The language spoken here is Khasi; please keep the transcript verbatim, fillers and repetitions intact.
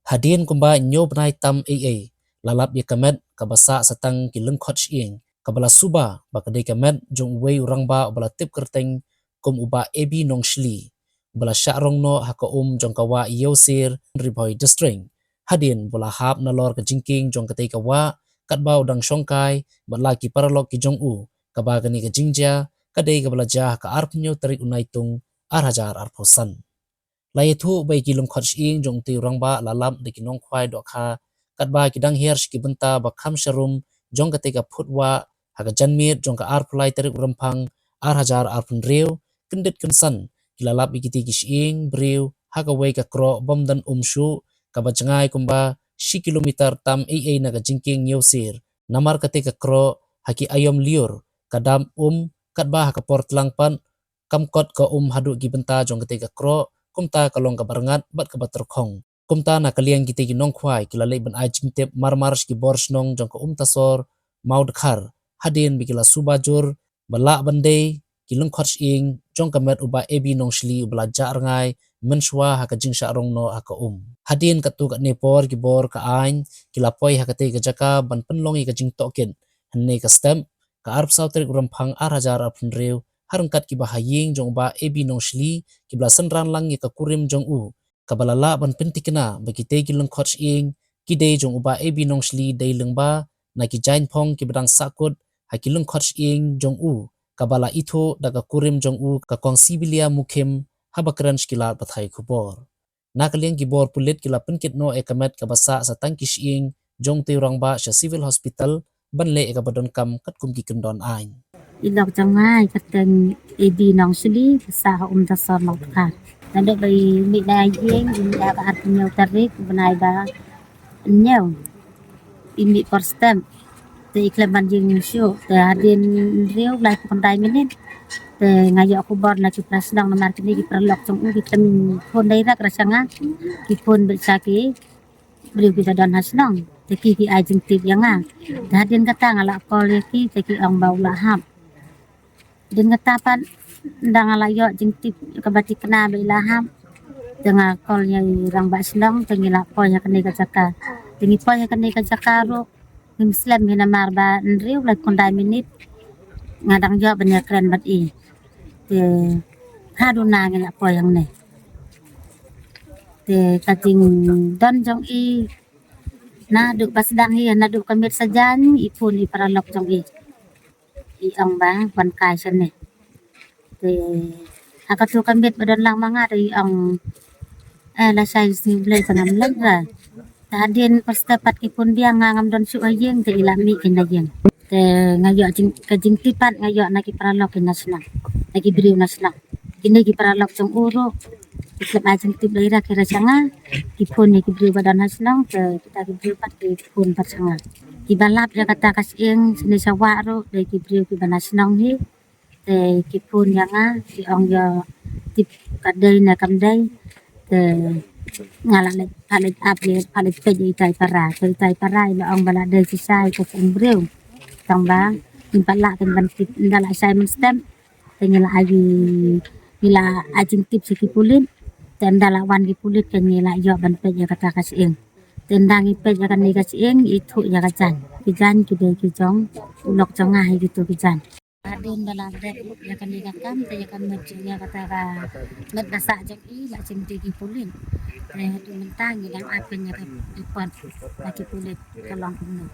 Hadien kumba hynñiew bnai tam ei ei, la lap ïa ka met kaba sah sa tang ki lyngkhot shyieng, kaba la suba ba ka dei ka met jong uwei u rangbah uba la tip kyrteng kum u Bah A B Nongshli, uba la shah rong noh ha ka um jong ka wah Ïewsir, Ri Bhoi District. Hadien ba la hap nalor ka jingkieng jong katei ka wah, katba u dang shongkai bad la ki paralok ki jong u, kaba kane ka jingjia ka dei kaba la jia ha ka arphew hynñiew tarik u Naitung, ar hajar arphew san. La ïathuh ba ïa ki lyngkhot shyieng jong utei u rangbah la lap da ki nongkhwai dohkha, katba ki dang hiar sha ki bynta ba kham sharum jong katei ka phut wah ha ka janmiet jong ka arphew lai tarik u Rymphang, ar hajar arphew hynriew, kyndit kynsan ki la lap ïa kitei ki shyieng briew ha kawei ka kroh bym don um shuh, kaba jngai kumba shi kilometer tam ei ei na ka jingkieng Ïewsir. Namar katei ka kroh ha ki aïom lyiur ka dap um, katba ha ka por tlang pat kam kot ka um haduh ki bynta jong katei ka kroh, kumta ka long kaba rngat bad kaba tyrkhong. Kumta na ka liang kitei ki nongkhwai ki la leit ban ai jingtip marmar sha ki bor shnong jong ka Umtasor Mawdkhar, hadien ba ki la suba jur ba lah ban dei ki lyngkhot shyieng jong ka met u Bah A B Nongshli uba la jah rngai mynshuwa ha ka jingshah rong noh ha ka um. Hadien katto katne por ki bor ka aiñ ki la poi ha katei ka jaka ban pynlong ïa ka jingtohkit. Hynne ka step, ka arphew saw tarik u Rymphang, ar hajar arphew hynriew, ha ryngkat kiba ha ïing jong u Bah A B Nongshli kiba la synran lang ïa ka kurim jong u, kaba la lah ban pynthikna ba kitei ki lyngkhot shyieng ki dei jong u Bah A B Nongshli dei lyngba na ki jaiñphong kiba dang sahkut ha ki lyngkhot shyieng jong u, kaba la ithuh da ka kurim jong u, ka Kong Sibilia Mukhim, haba kren sha ki lad pathai khubor. Na ka liang ki bor pulit ki la pynkit noh ïa ka met kaba sah sa tang ki shyieng jong utei u rangbah sha Civil Hospital ban leh ïa kaba donkam katkum ki kyndon aiñ. I lok jong nga i kyrteng A B Nongshli, i sah ha Umtasor Mawdkhar. Naduh ba i mih na ïing, i mih ha ka arphew hynñiew tarik u bnai ba hynñiew, i mih por step. Te i khlem ban ïeng shuh, te hadien hynriew laiphew khyndai minit, te nga ïoh khubor na ki para shnong, namar kine ki paralok jong u ki khlem phone direct ra sha nga, ki phone beit sha ki briew kiba don ha shnong, te ki, ki ai jingtip ïa nga. Te hadien kata nga la call ïa ki, te ki ong ba u la hap. Hadien kata pat, ynda nga la ïoh jingtip kaba thikna ba i la hap, te nga call ïa i rangbah shnong, te ngi la poi ha kane ka jaka. Te ngi poi ha kane ka jaka ruh ngim slem hi, namar ba hynriew laiphew khyndai minit nga dang ïoh ban ïakren bad i. Te ha duna ngi la poi hangne. Te ka jingdon jong i naduh ba sdang hi, naduh ka miet sajan i phone i paralok jong i, i ong ba wan kai shane. Te ha kato ka miet ba don lang ma nga, te i ong, eh, lashai sngewblei, te ngam leit re. Te hadien por step pat ki phone biang, nga ngam don shuh ha ïing, te i la mih ki na ïing. Te nga ïoh jing, ka jingtip pat nga ïoh na ki paralok ki na shnong, na ki briew na shnong. Kine ki paralok jong u ruh ki khlem ai jingtip direct ra sha nga, ki phone ïa ki briew ba don ha shnong, te kita ki briew pat ki phone pat sha nga. Kiba lap ïa kata ka shyieng shane sha wah ruh dei ki briew kiba na shnong hi. Te ki phone ïa nga, ki ong ïa tip ka dei ne kam dei. Te nga la leit, la leit ap ïa, la leit peit ïa itai para. Te itai para i la ong ba la dei shisha ïa ka shyieng briew. Tang ba ngim pat lah kin ban tip, ynda la shai mynstep, te ngi la ai, ngi la ai jingtip sha ki pulit. Te ynda la wan ki pulit, te ngi la ïoh ban peit ïa kata ka shyieng. Te ynda ngi peit ïa kane ka shyieng, ithuh ïa ka jaiñ. Ki jaiñ ki dei ki jong u lok jong nga hi kito ki jaiñ. Hadien ba la dep ïa kane ka kam, te ïa ka met jong, ïa kata ka met ba sah jong i la shim da ki pulit. Te haduh mynta ngi dang ap ïa ka report na ki pulit ka long kumno.